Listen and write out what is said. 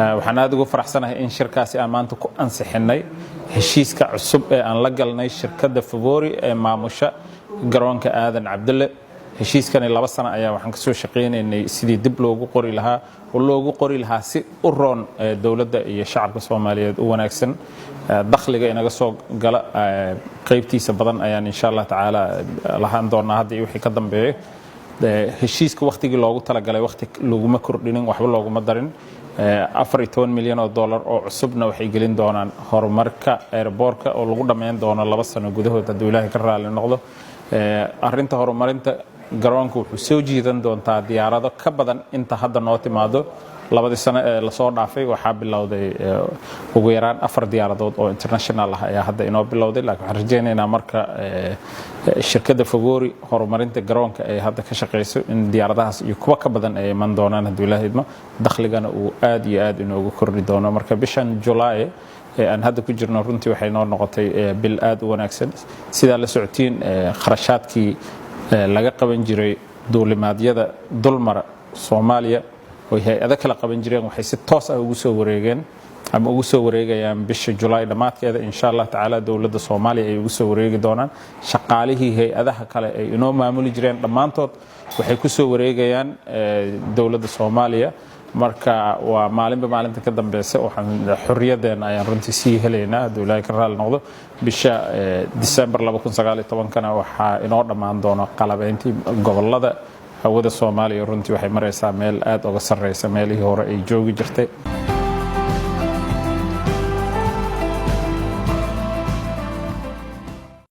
Waxaan aad ugu faraxsanahay in shirkaasi aan maanta ku ansixinnay heshiiska cusub ee aan la galnay shirkadda Favori ee maamusha garoonka Aadan Cabdulle. Heshiiskani 2 sano ayaa waxaan kasoo shaqaynaynay sidii dib loogu qori lahaa oo loogu qori lahaa si u roon dowladda iyo shacabka Soomaaliyeed u wanaagsan. Dakhliga inaga soo gala qaybtiisa badan ayaan, insha Allah tacaala, lahaan doonaa hadda iyo wixii ka dambeeyo. Heshiiska wakhtigii loogu talagalay wakhti laguma kordhinin, waxba looguma darin. 14 milyan oo dollar oo cusubna waxay gelin doonaan horumarka airportka oo lagu dhammayn doono 2 sano gudahood, hadduu Ilaahay ka raali noqdo. Arrinta horumarinta garoonka wuxuu soo jiidan doontaa diyaarado ka badan inta hadda noo timaado. 2dii sano ee lasoo dhaafay waxaa bilowday ugu yaraan afar diyaaradood oo international ah ayaa hadda inoo bilowday, laakiin waxaan rajaynaynaa marka shirkadda Favori horumarinta garoonka ay hadda ka shaqayso in diyaaradahaas iyo kuwa ka badan ay iman doonaan, hadduu Ilaahay idmo, dakhligana uu aad iyo aad inoogu kordhi doono. Marka bishan Julaay ee aan hadda ku jirno runtii waxay noo noqotay bil aad u wanaagsan. Sidaa la socotiin, kharashaadkii laga qaban jiray duulimaadyada dulmara Soomaaliya oy hay-ado kala qaban jireen waxay si toos ah ugu soo wareegeen ama ugu soo wareegayaan bisha Julaay dhammaadkeeda, insha Allah tacaala, dowladda Soomaaliya ay ugu soo wareegi doonaan. Shaqaalihii hay-adaha kale ay inoo maamuli jireen dhammaantood waxay ku soo wareegayaan dowladda Soomaaliya. Marka waa maalinba maalinta ka dambeysa waxaan xorriyaddeena ayaan runtii sii helaynaa, hadduu Ilaahay ka raali noqdo. Bisha December 2019kana waxaa inoo dhammaan doono qalabeyntii gobollada. Hawada Soomaaliya runtii waxay maraysaa meel aad uga sarreysa meelihii hore ay joogi jirtay.